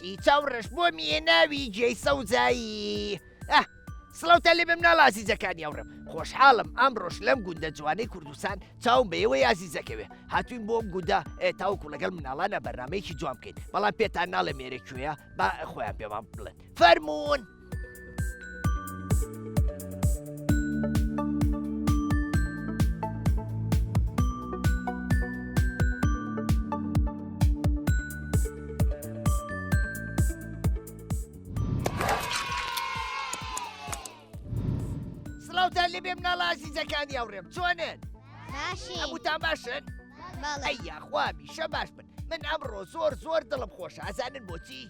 ڕەشی چاو ڕەش بۆمی هێناوی جێی سەوزایی ئه سڵاوتان لێ بێ مناڵە ئازیزەکانی هاوڕێم خۆشحاڵم ئەمڕۆش لەم گوندە جوانەی کوردستان چاوم بە ئێوەی ئازیزەکەوێ هاتوین بۆ ئەم گوندە ئێ تاوەکو لەگەڵ مناڵانە بەرنامەیەکی جوان بکەین بەڵام پێتان ناڵێم ئێرە کوێیە با خۆیان پێمان بڵێن فەرموون. سڵاوتان لێبێ مناڵە ئازیزەکانی هاوڕێم چۆنن؟ باشین هەمووتان باشن؟ بەڵێ ئەی یاخوا هەمیشە باش بن من ئەمڕۆ زۆر زۆر دڵم خۆشە ئەزانن بۆچی؟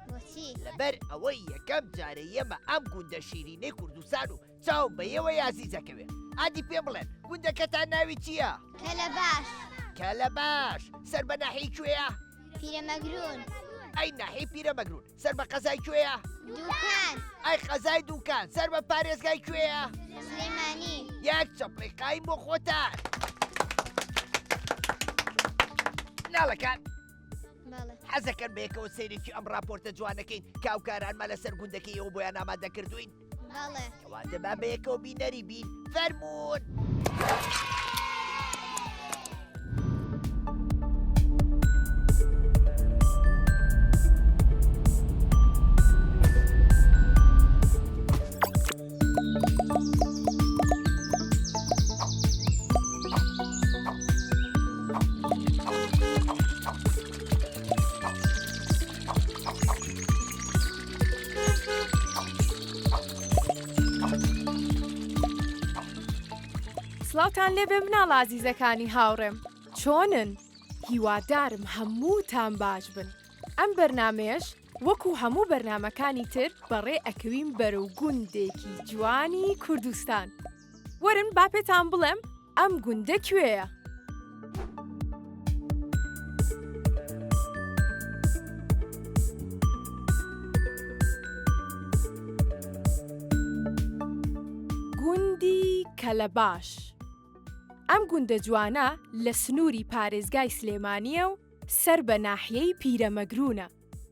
بۆچی؟ لەبەر ئەوەی یەکەم جارە یەمە ئەم گوندە شیرینەی کوردستان و چاوم بە ئێوەی ئازیزەکەوێ ئادی پێم بڵێن گوندەکەتان ناوی چییە؟ کەلەباش کەلەباش سەر بە ناحیەی کوێیە؟ پیرەمەگرون. ئەی ناحیەی پیرەمەگرون سەر بە قەزای کوێیە؟ دوکان. ئەی قەزای دوکان سەر بە پارێزگای کوێیە؟ سلێمانی. یەک چەپڵی قایم بۆ خۆتان. مناڵەکان حەزەکەن بەیەکەوە سەیرێکی ئەم راپۆرتە جوانەکەین کە هاوکارانمان لەسەر گوندەکەی ئێوە بۆیان ئامادە کردوین؟ بەڵێ. کەواتە با بەیەکەوە بینەری بین فەرموون. سڵاوتان لێبێ مناڵ ئازیزەکانی هاوڕێم چۆنن؟ هیوادارم هەمووتان باش بن ئەم بەرنامەیەش وەکو هەموو بەرنامەکانی تر بەڕێ ئەکەوین بەرەو گوندێکی جوانی کوردستان وەرن با پێتان بڵێم ئەم گوندە کوێیە؟ گوندی کەلەباش ئەم گوندە جوانە لە سنووری پارێزگای سلێمانییە و سەر بە ناحیەی پیرەمەگروونە،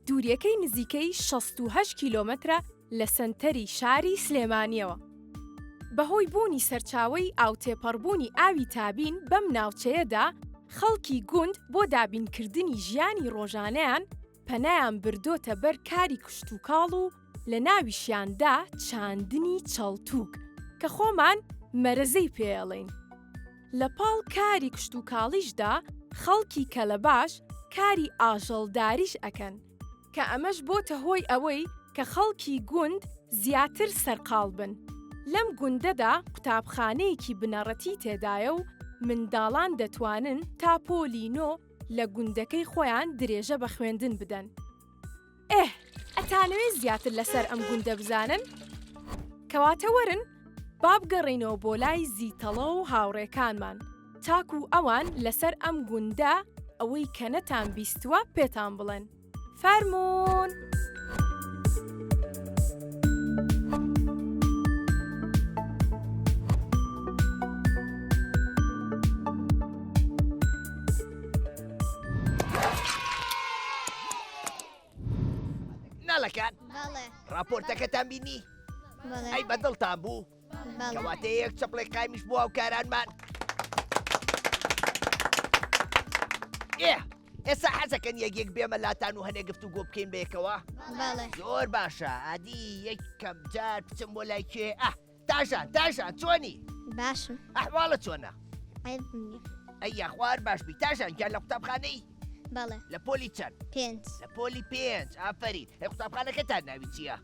دووریەکەی نزیکەی 68 کیلۆمەترە لە سەنتەری شاری سلێمانییەوە. بەهۆی بوونی سەرچاوەی ئاو تێپەڕبوونی ئاوی تابین بەم ناوچەیەدا، خەڵکی گوند بۆ دابینکردنی ژیانی ڕۆژانەیان پەنایان بردۆتە بەر کاری کشتوکاڵ و لە ناویشیاندا چاندنی چەڵتووک کە خۆمان مەرەزەی پێ ئەڵێین. لە پاڵ کاری کشتوکاڵیشدا خەڵکی کەلەباش کاری ئاژەڵداریش ئەکەن کە ئەمەش بۆتە هۆی ئەوەی کە خەڵکی گوند زیاتر سەرقاڵ بن. لەم گوندەدا قوتابخانەیەکی بنەڕەتی تێدایە و منداڵان دەتوانن تا پۆلی نۆ لە گوندەکەی خۆیان درێژە بە خوێندن بدەن. ئێه ئەتانەوێ زیاتر لەسەر ئەم گوندە بزانن؟ کەواتە وەرن با بگەڕێینەوە بۆ لای زیتەڵە و هاوڕێکانمان تاکو ئەوان لەسەر ئەم گوندە ئەوەی کە نەتان بیستووە پێتان بڵێن. فەرموون! ناڵەکان بەڵێ ڕاپۆرتەکەتان بینی بەڵێ ئەی بەدڵتان بوو بەڵێ کەواتە یەک چەپڵێک قایمیش بۆ هاوکارانمان ئێ ئێستا حەزەکەن یەک یەک بێمە لاتان و هەنێ گفت و گۆ بکەین بەیەکەوە بەڵێ زۆر باشە ئادی یەک کەم جار بچم بۆ لای کێ ئە تاژان تاژان چۆنی باشم ئەحواڵە چۆنە عەیبم نییە ئەی یاخوار باش بی تاژان گیان لە قوتابخانەی بەڵێ لە پۆلی چەند پێنج لە پۆلی پێنج ئافەرین ئەی قوتابخانەکەتان ناوی چییە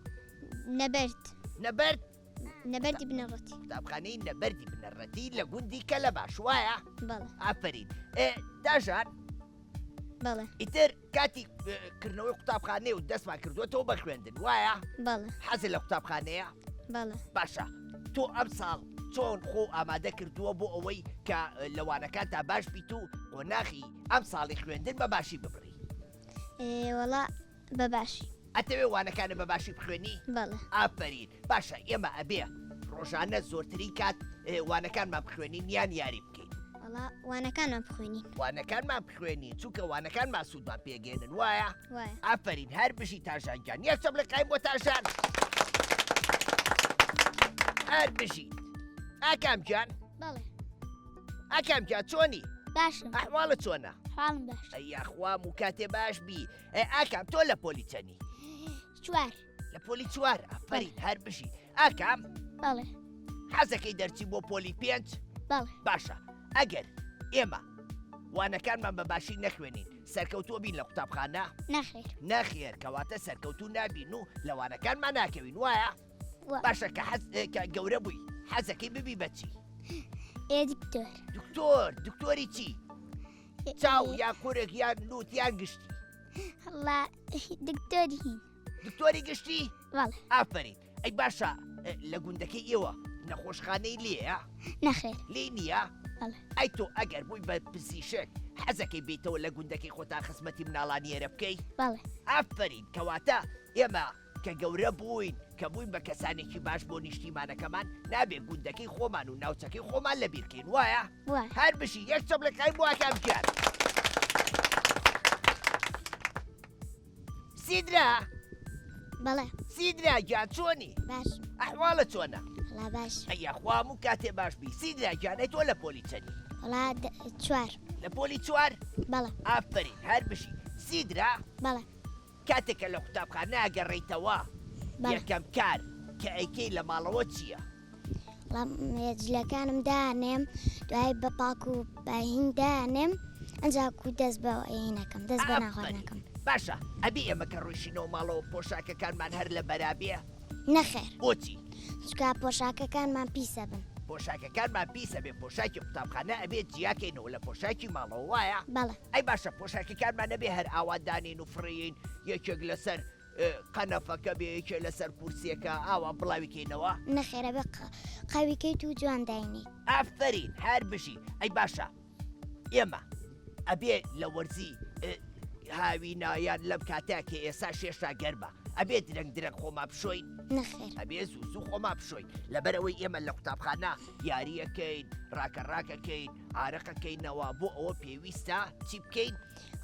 نەبەرد نەبەرد نەبەردی بنەڕەتی قوتابخانەی نەبەردی بنەڕەتی لە گوندی کەلەباش وایە بەڵێ ئافەرین ئێ تاژان بەڵێ ئیتر کاتی کردنەوەی قوتابخانەیە و دەستمان کردووەتەوە بە خوێندن وایە؟ بەڵێ. حەزت لە قوتابخانەیە؟ بەڵێ. باشە تۆ ئەمساڵ چۆن خۆ ئامادە کردووە بۆ ئەوەی کە لە وانەکانتا باش بیت و قۆناخی ئەمساڵی خوێندن بە باشی ببڕی؟ وەڵا بە باشی. ئەتەوێ وانەکانت بە باشی بخوێنی؟ بەڵێ. ئافەرین باشە ئێمە ئەبێ ڕۆژانە زۆرترین کات وانەکانمان بخوێنین یان یاری بکەین؟ وەڵا وانەکانمان بخوێنین. وانەکانمان بخوێنین چونکە وانەکانمان سوودمان پێگەێنن وایە؟ وایە. ئافەرین هەر بژی تاژان گیان یەک چەپڵە قایم بۆ تاژان. هەر بژیت. ئاکام گیان؟ بەڵێ. ئاکام گیان چۆنی؟ باشم. ئەحواڵت چۆنە؟ حاڵم باش. ئەی یاخوا موکاتێ باش بی. ئێ ئاکام تۆ لە پۆلی چەنی؟ چوار. لە پۆلی چوار ئافەرین هەر بژی. ئاکام؟ بەڵێ. حەزەکەی دەرچی بۆ پۆلی پێنج؟ بەڵێ. باشە ئەگەر ئێمە وانەکانمان بە باشی نەخوێنین سەرکەوتووە بین لە قوتابخانە؟ نەخێر. نەخێر کەواتە سەرکەوتوو نابین و لە وانەکانمان ناکەوین وایە؟ وا. باشە کە حەز کە گەورە بووی حەزەکەی ببی بە چی؟ ئێ دکتۆر. دکتۆر دکتۆری چی؟ چاو یان قورگ یان لوت یان گشتی؟ وەڵا دکتۆری هین. دکتۆری گشتی؟ بەڵێ. ئافەرین ئەی باشە لە گوندەکەی ئێوە نەخۆشخانەی لێیە؟ نەخێر. لێی نییە؟ بەڵێ. ئەی تۆ ئەگەر بووی بە پزیشک حەزەکەی بێیتەوە لە گوندەکەی خۆتان خزمەتی مناڵانی ئێرە بکەی؟ بەڵێ. ئافەرین کەواتە ئێمە کە گەورە بووین کە بووین بە کەسانێکی باش بۆ نیشتیمانەکەمان نابێ گوندەکەی خۆمان و ناوچەکەی خۆمان لەبیر کەین وایە؟ وایە. هەر بژی یەک چەپڵەکای بۆ ئاکام گیان. سیدرا. بەڵێ. سیدرا گیان چۆنی؟ باش. ئەحواڵت چۆنە؟ وەڵا باش. ئەی یاخوا هەموو کاتێ باش بی. سیدرا گیان ئەی تۆ لە پۆلی چەنی؟ وەڵا چوار. لە پۆلی چوار؟ بەڵێ. ئافەرین هەر بژی. سیدرا. بەڵێ. کاتێک کە لە قوتابخانە ئەگەڕێیتەوە یەکەم کار کە ئەیکەی لە ماڵەوە چییە؟ وەڵا جلەکانم دانێم دوای بە پاک و بەهین دانێم ئەنجا کو دەست بە هینەکەم دەست بە ناخواردنەکەم. باشە ئەبێ ئێمە کە ڕۆیشتینەوە ماڵەوە پۆشاکەکانمان هەر لە بەرا بێ؟ نەخێر. بۆچی؟ چونکە پۆشاکەکانمان پیسە بن. پۆشاکەکانمان پیسە بێ پۆشاکی قوتابخانە ئەبێ جیاکەینەوە لە پۆشاکی ماڵەوە وایە؟ بەڵێ. ئەی باشە پۆشاکەکانمان ئەبێ هەر ئاوا دانێین و فڕێین یەکێک لەسەر قەنەفەکە بێ یەکێ لەسەر کورسیەکە ئاوا بڵاوی کەینەوە؟ نەخێر ئەبێ قاوی کەیت و جوان داینێیت. ئافەرین هەر بژی. ئەی باشە ئێمە ئەبێ لە وەرزی هاوینا یان لەم کاتە کە ئێسا شێشتا گەرمە ئەبێ درەنگ درەنگ خۆمان بشۆین؟ نەخێر. ئەبێ زوو زوو خۆمان بشۆین لەبەرئەوەی ئێمە لە قوتابخانە یاریەکەین ڕاکە ڕاکەکەین ئارەقەکەینەوە بۆ ئەوە پێویستە چی بکەین؟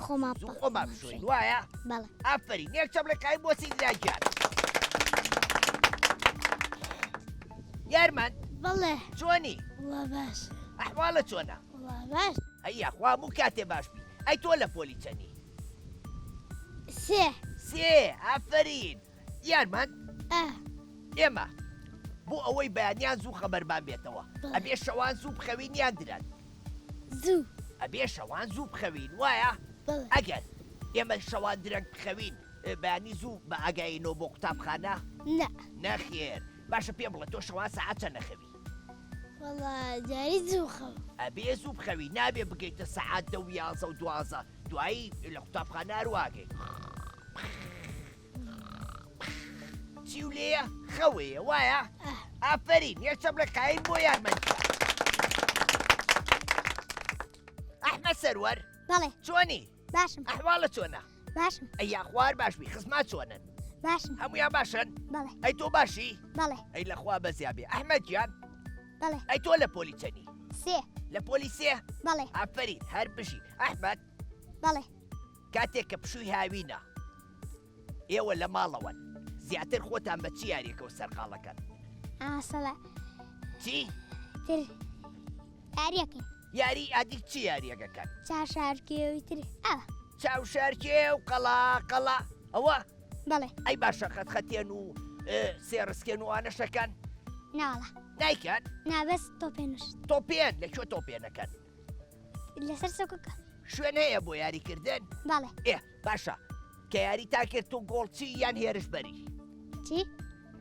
خۆمان زوو خۆمان بشۆین وایە؟ بەڵێ. ئافەرین یەک چەپڵە قایم بۆ سیدرا گیان. یارمەند بەڵێ. چۆنی؟ وەڵا باش. ئەحواڵت چۆنە؟ وەڵا باش. ئەی یاخوا هەموو کاتێ باش بی. ئەی تۆ لە پۆلی چەنی؟ سێ. سێ ئافەرین. یارمەند ئا. ئێمە بۆ ئەوەی بەیانیان زوو خەبەرمان بێتەوە ئەبێ شەوان زوو بخەوین یان درەنگ؟ زوو. ئەبێ شەوان زوو بخەوین وایە؟ بەڵێ. ئەگەر ئێمە شەوان درەنگ بخەوین بەیانی زوو بە ئاگایینەوە بۆ قوتابخانە؟ نا. نەخێر. باشە پێم بڵێ تۆ شەوان سەعات چەند ئەخەوی؟ وەڵا جاری زوو خەوم. ئەبێ زوو بخەوی نابێ بگەیتە سەعات دە و یانزە و دوانزە دوایی لە قوتابخانە هەر واگەی. چی و لێیە خەوەیە وایە؟ ئافەرین یەک چەپڵە قایم بۆ یارمەندیان. ئەحمەد سەروەر بەڵێ چۆنی؟ باشم ئەحواڵت چۆنە؟ باشم ئەی یاخوار باش بی خزمات چۆنن؟ باشم هەموویان باشن؟ بەڵێ ئەی تۆ باشی؟ بەڵێ ئەی لەخوا بەزیا بێ ئەحمەد گیان بەڵێ ئەی تۆ لە پۆلی چەنی؟ سێ لە پۆلی سێ؟ بەڵێ ئافەرین هەر بژی ئەحمەد بەڵێ کاتێک کە پشووی هاوینە ئێوە لە ماڵەوەن زیاتر خۆتان بە چ یاریەکەوە سەرقاڵەکەن؟ ئاسەڵە چی؟ تر یاریەکەین یاری ئادیک چی یاریەکەکەن؟ چاشارکێوی تر ئەوە چاوشارکێ و قەڵا قەڵا ئەوە؟ بەڵێ ئەی باشە خەتخەتێن و سێڕسکێن و ئانەشەکەن؟ ناڵە نایکەن؟ نا بەس تۆپێنشت تۆپێن لە کوێ تۆپێنەکەن؟ لەسەر سەکۆکە. شوێن هەیە بۆ یاریکردن؟ بەڵێ. ئێ باشە کە یاریتان کرد تۆ گۆڵچی یان هێرشبەری؟ چی؟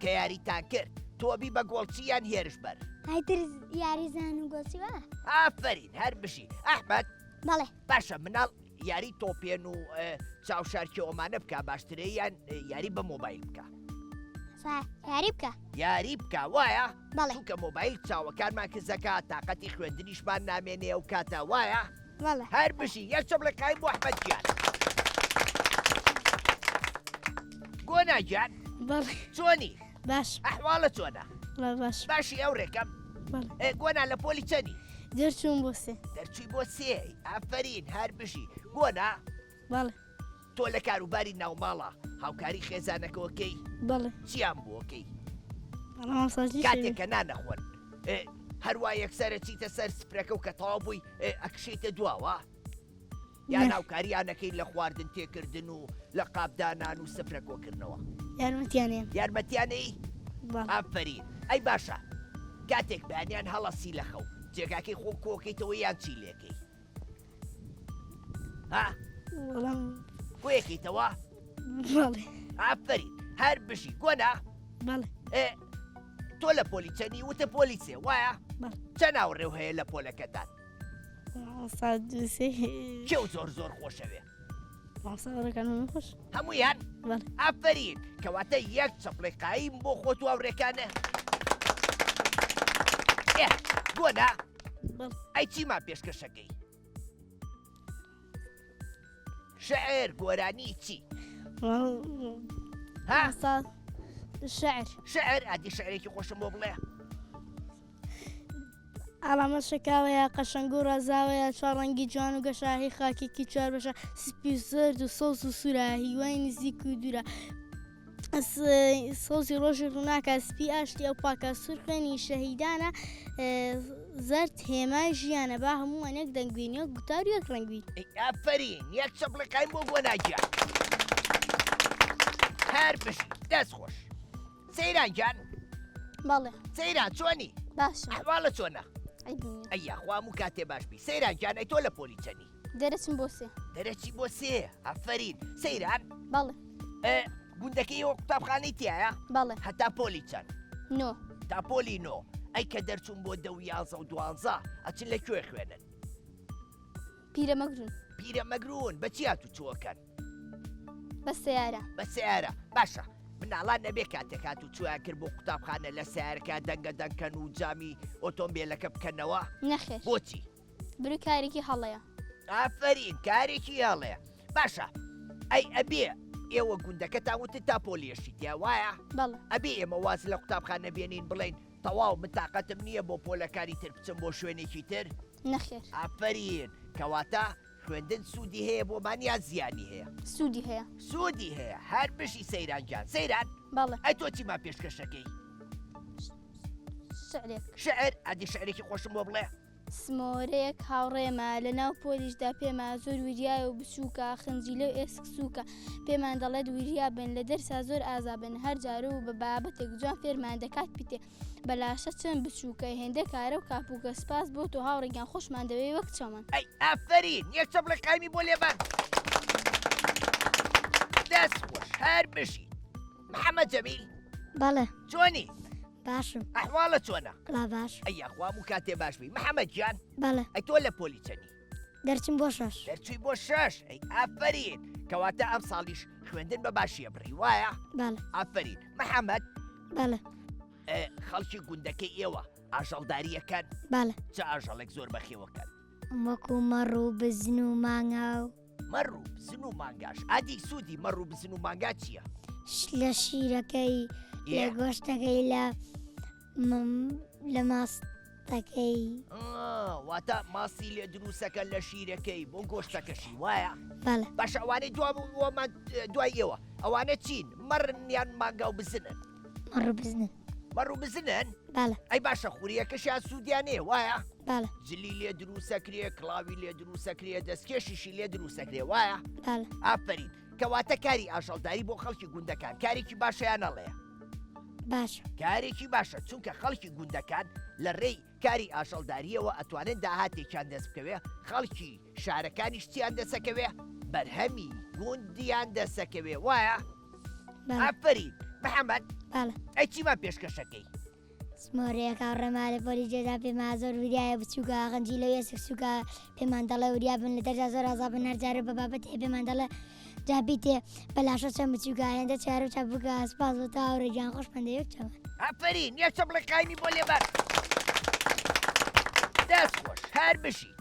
کە یاریتان کرد تۆ بی بە گۆڵچی یان هێرشبەر؟ هایتر یاریزان و گۆڵچی وا. ئافەرین هەر بژی ئەحمەد. بەڵێ. باشە مناڵ یاری تۆپێن و چاوشارکێ ئۆمانە بکا باشترە یان یاری بە مۆبایل بکا؟ یاری بکە. یاری بکە وایە؟ بەڵێ. چونکە مۆبایل چاوەکانمان کزەکا تاقەتی خوێندنیشمان نامێنێ ئەو کاتە وایە؟ بەڵێ. هەر بژی یەک چەپڵە قایم بۆ ئەحمەد گیان. گۆنا گیان. بەڵێ. چۆنی؟ باش. ئەحواڵت چۆنە؟ وەڵا باش. باشی ئەو ڕێکەم؟ بەڵێ. گۆنا لە پۆلی چەنی؟ دەرچووم بۆ سێ. دەرچووی بۆ سێ ئافەرین هەر بژی. گۆنا؟ بەڵێ. تۆ لە کاروباری ناوماڵا هاوکاری خێزانەکەوەکەی؟ بەڵێ. چیان بۆکەی؟ وەڵا مامۆستا چی کاتێک کە نان ئەخۆن هەروا یەکسەر ئەچیتە سەر سفرەکە و کە تەواو بووی ئەکشێیتە دواوە؟ یان هاوکاریان ئەکەی لە خواردن تێکردن و لە قاپدانان و سفرە کۆکردنەوە؟ یارمەتیان ئەیەم. یارمەتیان ئەی؟ ئافەرین. ئەی باشە کاتێک بەیانیان هەڵەسی لە خەو جێگاکەی خۆ کۆکەیتەوە یان چی لێکەی؟ ها؟ وەڵام کۆیەکەیتەوە؟ بەڵێ. ئافەرین هەر بژی. گۆنا؟ بەڵێ. ئێ تۆ لە پۆلی چەنی؟ وتە پۆلی سێ وایە؟ بەڵێ. چەند هاوڕێو هەیە لە پۆلەکەتان؟ مامۆستا دووسێ. کێو زۆر زۆر خۆشەوێ؟ مامۆستا هاوڕێکانم هەموو خۆش. هەموویان؟ بەڵێ. ئافەرین کەواتە یەک چەپڵەی قایم بۆ خۆت و هاوڕێکانە. ئێ گۆنا؟ بەڵێ. ئەی چیمان پێشکەشەکەی؟ شعر گۆرانی چی؟ ها؟ مامۆستا شعر. شعر ئەدی شعرێکی خۆشم بۆ بڵێ. ئاڵامە شەکاوەیە قەشەنگ و ڕازاوەیە چوار ڕەنگی جوان و گەشە هی خاکێکی چوار بەشە سپی و زەرد و سەوز و سوورە هیوای نزیک و دوورە سەوزی ڕۆژی ڕووناکە سپی ئاشتی ئەو پاکە سوور خوێنی شەهیدانە زەرد هێمای ژیانە با هەمووان یەک دەنگ بین یەک گوتار و یەک ڕەنگ بین. ئەی ئافەرین یەک چەپڵە قایم بۆ گۆنا گیان هەر بژی دەست خۆش سەیران گیان بەڵێ سەیران چۆنی باشم ئەحواڵە چۆنە عیب نییە ئەی یاخوا هەموو کاتێ باش بی سەیران گیان ئەی تۆ لە پۆلی چەنی دەرەچم بۆ سێ. دەرەچی بۆ سێ ئافەرین. سەیران. بەڵێ. گوندەکەی ئێوە قوتابخانەی تیایە؟ بەڵێ. هەتا پۆلی چەند؟ نۆ. تا پۆلی نۆ. ئەی کە دەرچوون بۆ دە و یانزە و دوانزە ئەچن لە کوێ خوێنن؟ پیرەمەگرون. پیرەمەگرون بە چی هاتوچۆ ئەکەن؟ بە سەیارە. بە سەیارە باشە مناڵان ئەبێ کاتێک هاتوچۆیان کرد بۆ قوتابخانە لە سەیارەکە دەنگە دەنگ کەن و جامی ئۆتۆمبێلەکە بکەنەوە؟ نەخێر. بۆچی؟ برو کارێکی هەڵەیە. ئافەرین کارێکی هەڵەیە باشە ئەی ئەبێ ئێوە گوندەکەتان وتت تا پۆلیەشی تیا وایە؟ بەڵێ. ئەبێ ئێمە واز لە قوتابخانە بێنین بڵێین تەواو من تاقەتم نییە بۆ پۆلەکانی تر بچم بۆ شوێنێکی تر؟ نەخێر. ئافەرین کەواتە خوێندن سوودی هەیە بۆمان یان زیانی هەیە؟ سوودی هەیە. سوودی هەیە هەر بژی سەیران گیان. سەیران؟ بەڵێ. ئەی تۆ چیمان پێشکەشەکەی؟ شعرێک. شعر؟ ئەدی شعرێکی خۆشم بۆ بڵێ. سمۆرەیەک هاوڕێمە، لەناو پۆلیشدا پێمە، زۆر وریایە و بچووکە، خنجیلە و ئێسک سووکە، پێمان دەڵێت وریا بن، لە دەرسا زۆر ئازا بن، هەر جارە و بە بابەتێک جوان فێرمان دەکات پیتێ، بە لاشە چەند بچووکە، هێندە کارە و کاپووکە، سپاس بۆ تۆ هاوڕێ گیان خۆشمان دەوێی وەک چەمەن. ئەی ئافەرین یەک چەپڵە قایمی بۆ لێبان. دەست خۆش هەر بژی. محەمەد جەمیل. بەڵێ. چۆنی؟ باشم. ئەحواڵت چۆنە؟ وەڵا باش. ئەی یاخوا هەموو کاتێ باش بی. محەمەد گیان. بەڵێ. ئەی تۆ لە پۆلی چەنی؟ دەرچم بۆ شەش. دەرچووی بۆ شەش ئەی ئافەرین. کەواتە ئەم ساڵیش خوێندن بە باشیە بڕی وایە؟ بەڵێ. ئافەرین. محەمەد. بەڵێ. خەڵکی گوندەکەی ئێوە ئاژەڵدارییەکەن؟ بەڵێ. چ ئاژەڵێک زۆر بەخێوەکەن؟ وەکوو مەڕ و بزن و مانگا و. مەڕ و بزن و مانگاش. ئادی سوودی مەڕ و بزن و مانگا چییە؟ لە شیرەکەی، لە گۆشتەکەی، لە لە ماستەکەی. واتە ماستی لێ دروستەکە لە شیرەکەی بۆ گۆشتەکەشی وایە؟ بەڵێ. باشە ئەوانەی دوای ئێوە ئەوانە چین؟ مەڕن یان مانگا و بزنن؟ مەڕ و بزنن. مەڕ و بزنن؟ بەڵێ. ئەی باشە خوریەکەشیان سوودیان هەیە وایە؟ بەڵێ. جلی لێ دروستەکرێ، کڵاوی لێ دروستەکرێ، دەستکێشیشی لێ دروستەکرێ وایە؟ بەڵێ. ئافەرین. کەواتە کاری ئاژەڵداری بۆ خەڵکی گوندەکان کارێکی باشە یان هەڵەیە؟ باشە. کارێکی باشە چونکە خەڵکی گوندەکان لە ڕێی کاری ئاژەڵدارییەوە ئەتوانن داهاتێکیان دەست بکەوێ، خەڵکی شارەکانیش چیان دەسەکەوێ؟ بەرهەمی گوندیان دەسەکەوێ وایە؟ ئافەرین محەممەد. بەڵێ. ئەی چیمان پێشکەشەکەی؟ سمۆرەیەک هاوڕێما لە پۆلی جێدا پێما زۆر وریایە بچووکە غەنجی لەو ئێسک سووکە پێمان دەڵێ وریا بن لە دەردا زۆر ئازا بن هەر جارە بە بابەتێ پێمان دەڵێ جا بیتێ بە لاشە چەند بچووکە هێندە چارە و چاپ بکە سپاس بۆ تۆ هاوڕێ گیان خۆشمان دەوێ وەک چەمەن. ئافەرین یەک چەپڵە قایمی بۆ لێبەر. دەست خۆش هەر بژی.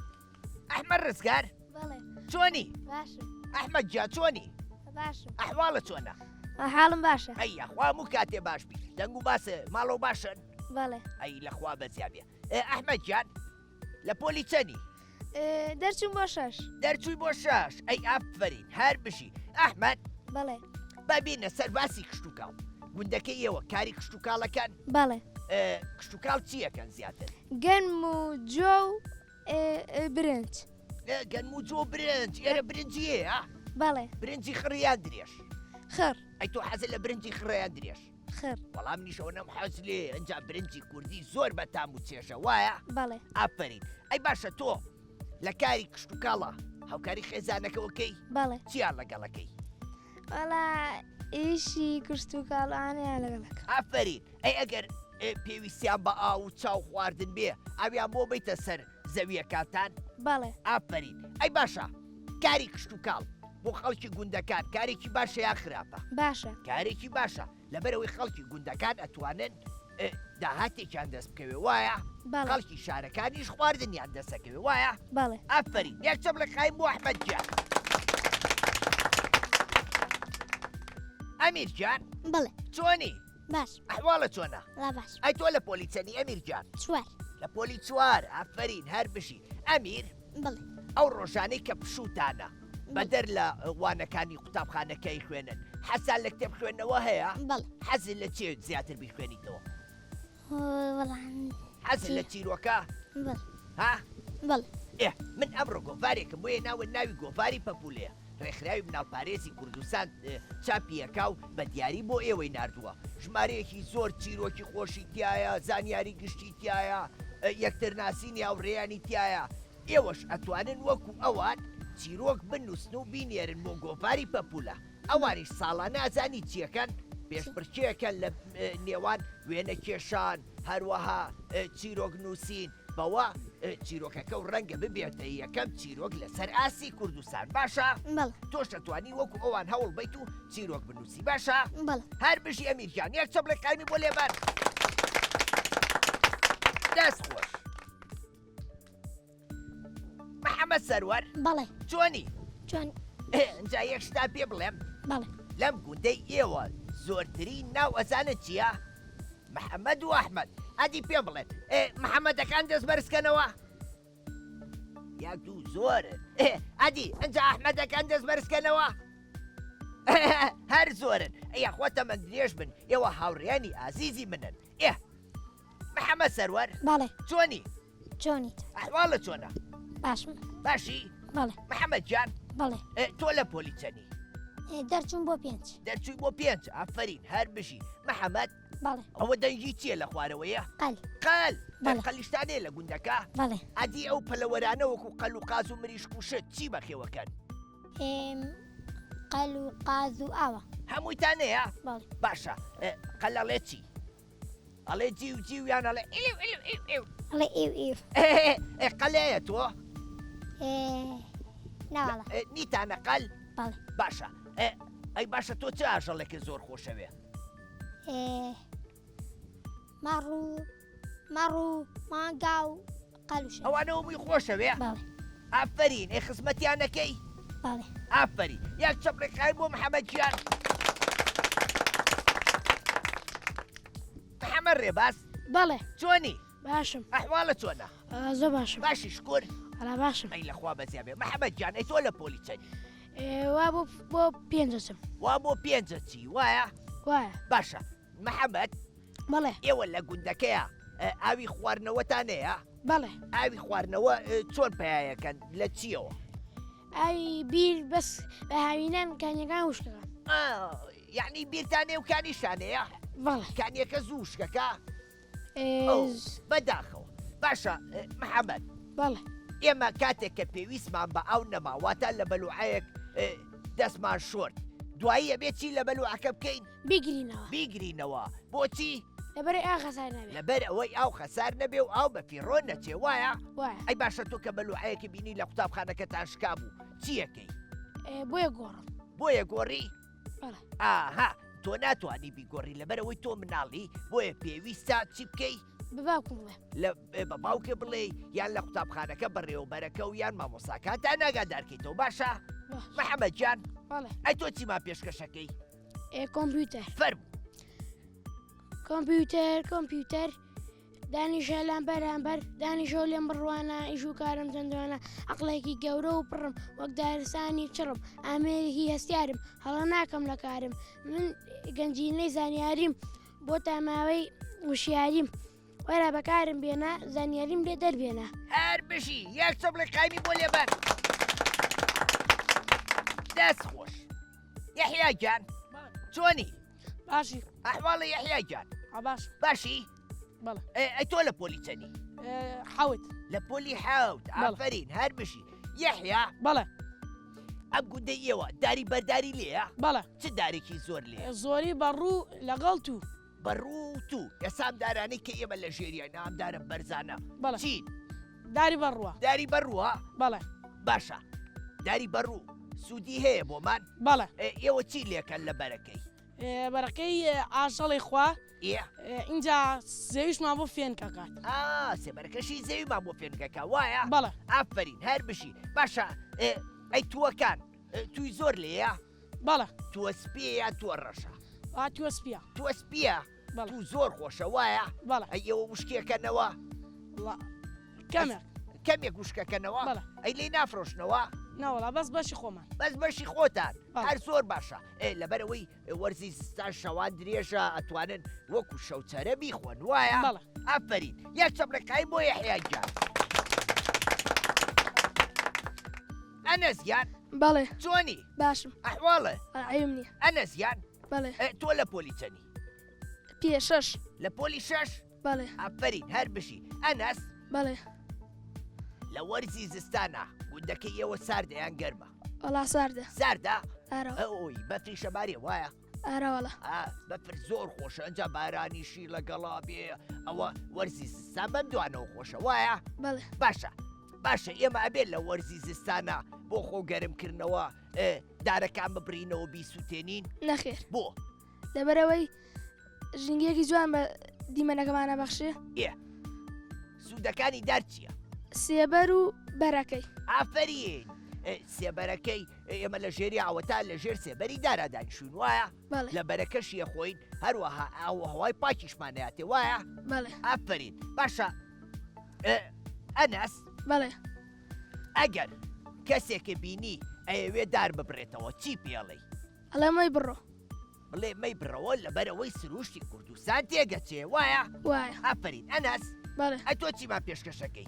ئەحمەد ڕزگار. بەڵێ. چۆنی؟ باشم. ئەحمەد گیان چۆنی؟ باشم. ئەحواڵت چۆنە؟ حاڵم باشە. ئەی یاخوا هەموو کاتێ باش بی. دەنگ و باسە ماڵەوە باشن؟ بەڵێ. ئەی لە خوا بەزیا بێ. ئەحمەد گیان. لە پۆلی چەنی؟ دەرچووم بۆ شەش. دەرچووی بۆ شەش ئەی ئافەرین هەر بژی. ئەحمەد. بەڵێ. با بێینە سەر باسی کشتوکاڵ. گوندەکەی ئێوە کاری کشتوکاڵەکەن؟ بەڵێ. کشتوکاڵ چییەکەن زیاتر؟ گەنم و جۆ و برنج. گەنم و جۆ و برنج ئێرە برنجی هەیە؟ بەڵێ. برنجی خڕ یان درێژ؟ خڕ. ئەی تۆ حەزت لە برنجی خڕە یان درێژ؟ خڕ. وەڵا منیش ئەوەنەم حەز لێیە ئینجا برنجی کوردی زۆر بە تام و چێژە وایە؟ بەڵێ. ئافەرین ئەی باشە تۆ لە کاری کشتوکاڵا هاوکاری خێزانەکەوەکەی؟ بەڵێ. چیان لەگەڵەکەی؟ وەڵا ئیشی کشتوکاڵانیان لەگەڵەکەم. ئافەرین ئەی ئەگەر پێویستیان بە ئاو و چا و خواردن بێ ئاویان بۆ بەیتە سەر زەویەکانتان؟ بەڵێ. ئافەرین ئەی باشە کاری کشتوکاڵ بۆ خەڵکی گوندەکان کارێکی باشە یا خراپە؟ باشە. کارێکی باشە لەبەرئەوەی خەڵکی گوندەکان ئەتوانن داهاتێکیان دەست بکەوێ وایە؟ بەڵێ. خەڵکی شارەکانیش خواردنیان دەست ئەکەوێ وایە؟ بەڵێ. ئافەرین یەک چەپڵە قایم بۆ ئەحمەد گیان. ئەمیر گیان. بەڵێ. چۆنی؟ باش. ئەحواڵت چۆنە؟ وەڵا باش. ئەی تۆ لە پۆلی چەنی ئەمیر گیان؟ چوار. لە پۆلی چوار ئافەرین هەر بژی. ئەمیر. بەڵێ. ئەو ڕۆژانەی کە پشووتانە بەدەر لە وانەکانی قوتابخانە کە ئەیخوێنن حەزتان لە کتێب خوێندنەوە هەیە؟ بەڵێ. حەزت لە چێ زیاتر بیخوێنیتەوە؟ وەڵا حەزت لە چیرۆکە؟ بەڵێ. ها؟ بەڵێ. ئێ من ئەمڕۆ گۆڤارێکم بۆ هێناوە ناوی گۆڤاری پەپوولەیە ڕێکخراوی مناڵپارێزی کوردستان چاپی ئەکا و بە دیاری بۆ ئێوەی ناردووە ژمارەیەکی زۆر چیرۆکی خۆشی تیایە زانیاری گشتی تیایە یەکترناسینی هاوڕێیانی تیایە ئێوەش ئەتوانن وەکو ئەوان چیرۆک بنووسن و بینێرن بۆ گۆڤاری پەپوولە ئەوانیش ساڵانە ئەزانی چیەکەن پێشبڕکێکەن لە نێوان وێنەکێشان هەروەها چیرۆک نووسین بەوە چیرۆکەکە و ڕەنگە ببێتە یەکەم چیرۆک لەسەر ئاستی کوردستان باشە بەڵێ. تۆش ئەتوانی وەکو ئەوان هەوڵ بەیت و چیرۆک بنووسی باشە بەڵێ. هەر بژی ئەمیر گیان یەک چەپڵێک قایمی بۆ لێبەن دەست خۆش محەممەد سەروەر بەڵێ چۆنی چۆن ئینجا یەک شتان پێ بڵێم بەڵێ لەم گوندەی ئێوە زۆرترین ناو ئەزانن چییە؟ محەممەد و ئەحمەد ئەدی پێم بڵێن محەممەدەکان دەست بەرزکەنەوە یەک دوو زۆرن ئەدی ئەجا ئەحمەدەکان دەست بەرزکەنەوە هەر زۆرن یاخوا تەمەن درێژ بن ئێوە هاوڕێیانی ئازیزی منن ئێ محەممەد سەروەر بەڵێ چۆنی چۆنیت؟ ئەحواڵت چۆنە؟ باشم. باشی؟ بەڵێ. محەممەد گیان؟ بەڵێ. تۆ لە پۆلی چەنی؟ دەرچووم بۆ پێنج. دەرچووی بۆ پێنج ئافەرین هەر بژی. محەممەد؟ بەڵێ. ئەوە دەنگی چییە لە خوارەوەیە؟ قەل. قەل؟ بەڵێ. قەلیشتان هەیە لە گوندەکە؟ بەڵێ. ئەدی ئەو پەلەوەرانە وەکو قەل و قاز و مریشک و شت چی بەخێوەکەن؟ قەل و قاز و ئاوە. هەموویتان هەیە؟ بەڵێ. باشە قەل ئەڵێ چی؟ ئەڵێ جیو جیو یان ئەڵێ ئیو ئیو ئیو ئیو ئەڵێ ئیو ئیو ئێ قەلەیە تۆ ناوەڵا نیتانە قەل بەڵێ باشە ئەی باشە تۆ چ ئاژەڵێکە زۆر خۆشەوێ مەڕ و مەڕ و مانگا و قەل و شەل. ئەوانە هەمووی خۆشەوێ؟ بەڵێ. ئافەرین ئەی خزمەتیان ئەکەی؟ بەڵێ. ئافەرین یەک چەپڵێک قایم بۆ محەمەد گیان. محەمەد ڕێباز. بەڵێ. چۆنی؟ باشم. ئەحواڵت چۆنە؟ زۆر باشم. باشی شکور؟ وەڵا باشم. ئەی لە خوا بەزیا بێ. محەمەد گیان ئەی تۆ لە پۆلی چەنی؟ وا بۆ بۆ پێنج ئەچم. وا بۆ پێنج ئەچی وایە؟ وایە. باشە محەمەد. بەڵێ. ئێوە لە گوندەکەیا ئاوی خواردنەوەتان هەیە؟ بەڵێ. ئاوی خواردنەوە چۆن پەیایەکەن لە چیەوە؟ ئاوی بیر بەس لە هاوینان کانیەکان وشکەکان. یعنی بیرتان هەیە و کانیشتان هەیە؟ بەڵێ. کانیەکە زوو وشکەکە؟ بەداخەوە. باشە محەمەد. بەڵێ. ئێمە کاتێک کە پێویستمان بە ئاو نەما واتە لە بەلوعەیەک دەستمان شۆرد دوایی ئەبێ چی لە بەلوعەکە بکەین؟ بیگرینەوە. بیگرینەوە بۆچی؟ لەبەر ئاو خەسار نەبێ. لەبەر ئەوەی ئاو خەسار نەبێ و ئاو بە فیڕۆ نەچێ وایە؟ وایە. ئەی باشە تۆ کە بەلوعەیەکی بینی لە قوتابخانەکەتان شکا بوو چیەکەی؟ بۆیە گۆڕم. بۆیە گۆڕی؟ بەڵێ. ئاها تۆ ناتوانی بیگۆڕی لەبەر ئەوەی تۆ مناڵی بۆیە پێویستە چی بکەی؟ بە باوکم بڵێم. لە بە باوکە بڵێی یان لە قوتابخانەکە بەڕێوەبەرەکە و یان مامۆساکانتان ئاگادارکەیتەوە باشە؟ محەممەد گیان بەڵێ. ئەی تۆ چیمان پێشکەشەکەی؟ کۆمپیوتەر. فەرموو. کۆمپیوتەر کۆمپیوتەر. دانیشە لام بەرامبەر دانیشە و لێم بڕوانە ئیش و کارم چەند جوانە عەقڵێکی گەورە و پڕم وەک دارستانی چڕم ئامێرێکی هەستیارم هەڵە ناکەم لە کارم من گەنجینەی زانیاریم بۆ تاماوەی وشیاریم وەرە بەکارم بێنە زانیاریم لێ دەربێنە. هەر بژی یەک چەپڵی قایمی بۆ لێبەن. دەست خۆش یەحیا گیان چۆنی؟ باشی ئەحواڵی یەحیا گیان باش باشی؟ بەڵێ ئەی تۆ لە پۆلی چەنی؟ حەوت لە پۆلی حەوت ئافەرین هەر بژی یەحیا بەڵێ ئەم گوندەی ئێوە داری بەرداری لێیە؟ بەڵێ چ دارێکی زۆر لێیە؟ زۆری بەڕوو لەگەڵ توو بەڕوو و توو ئێستا ئەم دارانەی کە ئێمە لە ژێریان ئەم دارە بەرزانە بەڵێ چین؟ داری بەڕووە داری بەڕووە؟ بەڵێ باشە داری بەڕوو سوودی هەیە بۆمان؟ بەڵێ ئێوە چی لێکەن لە بەرەکەی؟ بەرەکەی ئاژەڵی خوا ئینجا زەویشمان بۆ فێنکەکات سێبەرەکەشی زەویمان بۆ فێنکەکە وایە بەڵێ ئافرین هەر بژی باشە ئەی تووەکان توی زۆر لێیە بەڵێ تووە سپیە یان تووە ڕەشە تووە سپیە تووە سپیە تو زۆر خۆشە وایە بەڵێ ئەی ئێوە وشکێکەنەوە کەمێک کەمێک وشکەکەنەوە ئەی لێی نافرۆشنەوە؟ ناوەڵا بەس بەشی خۆمان بەس بەشی خۆتان هەر زۆر باشە لەبەرەوەی وەرزی زستان شەوان درێژە ئەتوانن وەکو شەوچەرە بیخۆن وایە ئافرین یەک چەپڵەکای بۆ یەحیا گیان ئەنەس گیان بەڵێ چۆنی باشم ئەحواڵە عیبم نییە ئەنەس گیان بەڵێ تۆ لە پۆلی چەنی پێ شەش لە پۆلی شەش بەڵێ. ئافەرین هەر بژی. ئەنەس. بەڵێ. لە وەرزی زستانا گوندەکەی ئێوە ساردە یان گەرمە؟ وەڵا ساردە. ساردە؟ ئارە. ئۆی بەفریشە بارێ وایە؟ ئارە وەڵا. ئا بەفر زۆر خۆشە ئەنجا بارانیشی لەگەڵا بێ ئەوە وەرزی زستان بەم دوانەوە خۆشە وایە؟ بەڵێ. باشە باشە ئێمە ئەبێت لە وەرزی زستانا بۆ خۆ گەرمکردنەوە دارەکان ببڕینەوە بیسووتێنین؟ نەخێر. بۆ؟ لەبەرئەوەی ژینگەیەکی جوان بە دیمەنەکەمان ئەبەخشێ. ئێ سوودەکانی دار چییە؟ سێبەر و بەرەکەی. ئافەرین سێبەرەکەی ئێمە لە ژێری ئاوەتا لە ژێر سێبەری دارا دانیشوین وایە؟ بەڵێ. لە بەرەکەشی ئەخۆین هەروەها ئاو و هەوای پاکیشمان نەیاتێ وایە؟ بەڵێ. ئافەرین باشە ئەنەس؟ بەڵێ. ئەگەر کەسێکە بینی ئەیەوێ دار ببڕێتەوە چی پێڵێی؟ ئەڵێم مەی بڕۆ. بڵێ مەی بڕەوە لەبەرئەوەی سروشتی کوردستان تێگەچێ وایە؟ وایە. ئافەرین ئەنەس. بەڵێ. ئەی تۆ چیمان پێشکەشەکەی؟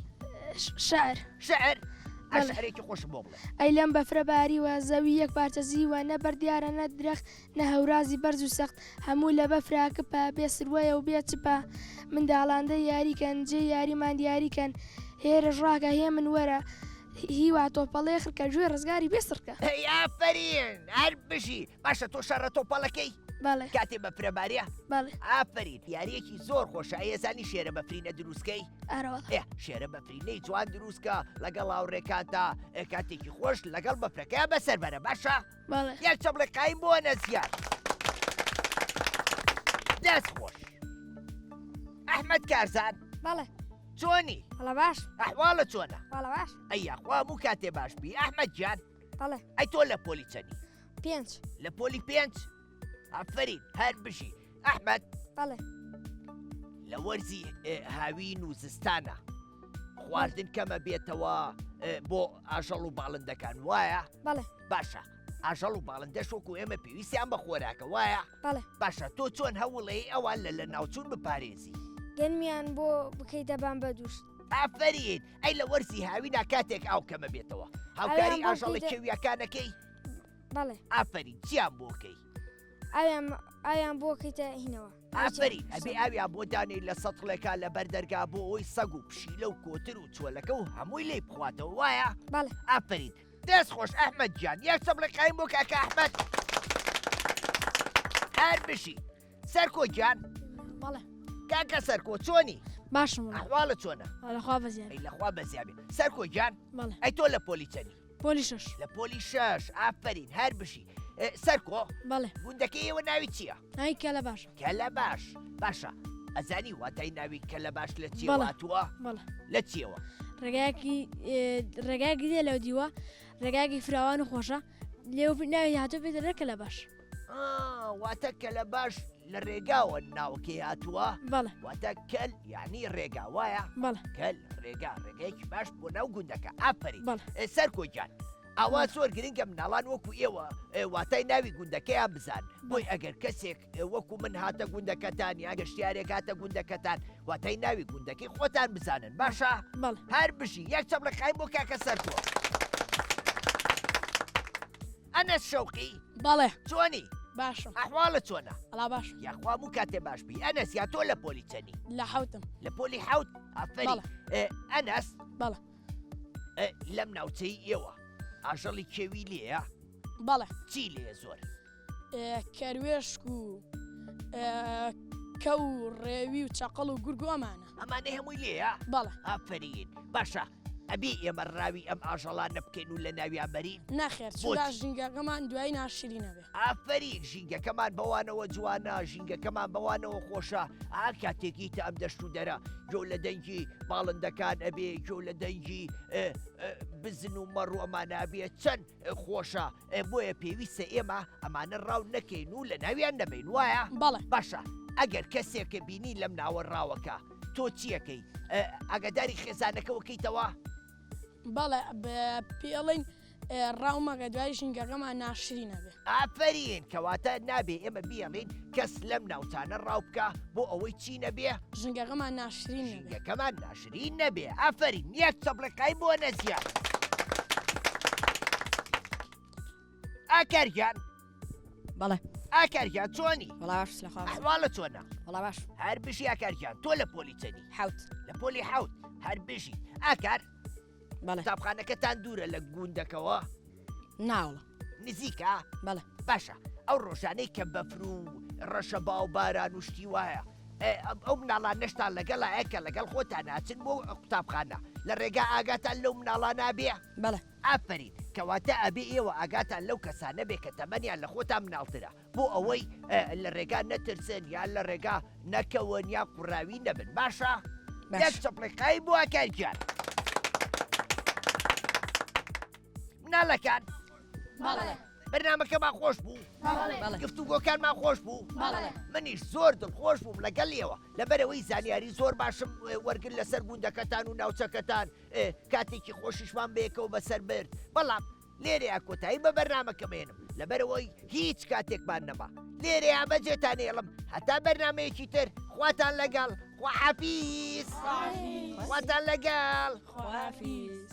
شعر. شعر؟ ئە شعرێکی خۆشم بۆ بڵێ. ئەی لەم بەفرە باریوە زەوی یەک پارچە زیوە نە بەرد دیارە نە درەخت نە هەورازی بەرز و سەخت هەموو لە بەفرا کپە بێ سروەیە و بێ چپە منداڵان دەی یاری کەن جێی یاریمان دیاری کەن هێرش ڕاکە هێمن وەرە هیوا تۆپەڵێ خرکە گوێ ڕزگاری بێ سڕکە. ئەی ئافەرین هەر بژی باشە تۆ شەڕە تۆپەڵەکەی؟ بەڵێ. کاتێ بەفرە باریە؟ بەڵێ. ئافەرین یاریەکی زۆر خۆشە ئەی ئەزانی شێرە بەفرینە دروستکەی؟ ئارە وەڵا. ئێ شێرە بەفرینەی جوان دروستکە لەگەڵ هاوڕێکانتا ئێ کاتێکی خۆش لەگەڵ بەفرەکەیا بەسەر بەرە باشە؟ بەڵێ. یەک چەپڵێ قایم بۆ نەزیار. دەست خۆش. ئەحمەد کارزان. بەڵێ. چۆنی؟ وەڵا باش. ئەحواڵت چۆنە؟ وەڵا باش. ئەی یاخوا هەموو کاتێ باش بی ئەحمەد گیان. بەڵێ. ئەی تۆ لە پۆلی چەنی؟ پێنج. لە پۆلی پێنج؟ ئافەرین هەر بژی. ئەحمەد. بەڵێ. لە وەرزی هاوین و زستانە خواردن کەمە بێتەوە بۆ ئاژەڵ و باڵندەکان وایە؟ بەڵێ. باشە ئاژەڵ و باڵندەش وەکو ئێمە پێویستیان بە خۆراکە وایە؟ بەڵێ. باشە تۆ چۆن هەوڵەیەی ئەوان لە لەناوچوون بپارێزی؟ گەنمیان بۆ بکەیتە بان بە دووشت. ئافەرین ئەی لە وەرزی هاوینا کاتێک ئاو کەمە بێتەوە هاوکاری ئاژەڵە کێویەکانەکەی؟ بەڵێ. ئافەرین چیان بۆ کەی؟ ئاویان ئاویان بۆ کەیتە هینەوە. ئافەرین ئەبێ ئاویان بۆ دانێی لە سەتڵێکا لە بەر دەرگا بۆ ئەوەی سەگ و پشیلە و کۆتر و چۆلەکە و هەمووی لێی بخواتەوە وایە؟ بەڵێ. ئافەرین دەست خۆش ئەحمەد گیان یەک چەپڵی قایم بۆ کاکە ئەحمەد هەر بژی سەرکۆ گیان بەڵێ کاکە سەرکۆ چۆنی باشم ئەحواڵت چۆنە لەخوا بەزیاد ئەی لەخوا بەزیابێ سەرکۆ گیان بەڵێ ئەی تۆ لە پۆلی چەنی پۆلی شەش لە پۆلی شەش ئافەرین هەر بژی سەرکۆ بەڵێ گوندەکەی ئێوە ناوی چییە؟ ناوی کەلەباشە کەلەباش باشە ئەزانی واتای ناوی کەلەباش لە چیەوە هاتووە؟ بەڵێ لە چیەوە؟ ڕێگایەکی ڕێگایەکی دێ لەو دیوە ڕێگایەکی فراوان و خۆشە لێو ناوی هاتوو پێ دەڵێ کەلەباش واتە کەلەباش. لە ڕێگاوە ناوەکەی هاتووە؟ بەڵێ. واتە کەل یعنی ڕێگا وایە؟ بەڵێ. کەل ڕێگا ڕێگایەکی باش بۆ ناو گوندەکە ئافەرین. بەڵێ. سەرکۆ گیان ئاوا زۆر گرنگە مناڵان وەکو ئێوە واتای ناوی گوندەکەیان بزان بۆی ئەگەر کەسێک وەکو من هاتە گوندەکەتان یا گەشتیارێک هاتە گوندەکەتان واتای ناوی گوندەکەی خۆتان بزانن باشە؟ بەڵێ. هەر بژی یەک چەپڵەقایم بۆ کاکە سەرکۆ. ئەنەس شەوقی؟ بەڵێ. چۆنی؟ باشم. ئەحواڵت چۆنە؟ وەڵا باشم. یاخوا هەموو کاتێ باش بی. ئەنەس یا تۆ لە پۆلی چەنی؟ لە حەوتم. لە پۆلی حەوت؟ ئافەرین. بەڵێ. ئەنەس؟ بەڵێ. لەم ناوچەی ئێوە ئاژەڵی کێوی لێیە؟ بەڵێ. چی لێیە زۆر؟ کەروێشک و کەو و ڕێوی و چەقەڵ و گورگ و ئەمانە. ئەمانەی هەمووی لێیە؟ بەڵێ. ئافەرین. باشە ئەبێ ئێمە ڕاوی ئەم ئاژەڵانە بکەین و لە ناویان بەرین؟ نەخێر، چونکە ژینگەکەمان دوایی ناشرین ئەبێ. ئافەرین، ژینگەکەمان بەوانەوە جوانە، ژینگەکەمان بەوانەوە خۆشە. ئا کاتێک یتە ئەم دەشت و دەرە گوێ لە دەنگی باڵندەکان ئەبێ، گوێ لە دەنگی بزن و مەڕ و ئەمانە ئەبێ، چەند خۆشە. بۆیە پێویستە ئێمە ئەمانە ڕاو نەکەین و لە ناویان نەبەین وایە؟ بەڵێ. باشە ئەگەر کەسێکە بینی لەم ناوە ڕاوەکە تۆ چیەکەی؟ ئاگاداری خێزانەکەوە کەیتەوە؟ بەڵێ پێڵین ڕاو مەکە دوای ژینگەکەمان ناشرینە بێ. ئافەرین کەواتە نابێ ئێمە بیەڵین کەس لەم ناوچانە ڕاو بکا بۆ ئەوەی چی نەبێ؟ ژینگەکەمان ناشرین نەبێ. ژینگەکەمان ناشرین نەبێ. ئافەرین یەک چەپڵەقای بۆ نەزیاد. ئاکار گیان. بەڵێ. ئاکار گیان چۆنی؟ وەڵا باش لە خوا. ئەحواڵت چۆنە؟ وەڵا باش. هەر بژی ئاکار گیان تۆ لە پۆلی چەنی؟ حەوت. لە پۆلی حەوت هەر بژی. ئاکار. بەڵێ. قوتابخانەکەتان دوورە لە گوندەکەوە؟ ناوڵە. نزیکە؟ بەڵێ. باشە ئەو ڕۆژانەی کە بەفر و ڕەشەبا و باران و شتی وایە ئەو مناڵانەشتان لەگەڵایە کە لەگەڵ خۆتان ئاچن بۆ قوتابخانە لە ڕێگا ئاگاتان لەو مناڵانە بێ؟ بەڵێ. ئافەرین کەواتە ئەبێ ئێوە ئاگاتان لەو کەسانە بێ کە تەمەنیان لە خۆتان مناڵترە بۆ ئەوەی لە ڕێگا نەترسن یان لە ڕێگا نەکەون یان قوڕاوی نەبن باشە؟ یەک چەپڵی قایم بۆ ئاکار گیان. مناڵەکان بەرنامەکەمان خۆش بوو گفتوگۆکانمان خۆش بوو منیش زۆر دڵخۆش بووم لەگەڵ ئێوە لەبەرەوەی زانیاری زۆر باشم وەرگر لەسەر گوندەکەتان و ناوچەکەتان کاتێکی خۆشیشمان بەیەکەوە بەسەر برد بەڵام لێرەیا کۆتایی بە بەرنامەکەم ئێنم لەبەرئەوەی هیچ کاتێکمان نەما لێرەیا بەجێتان ئێڵم هەتا بەرنامەیەکی تر خواتان لەگەڵ خواحافیز خواتان لەگەڵ خواحافیز.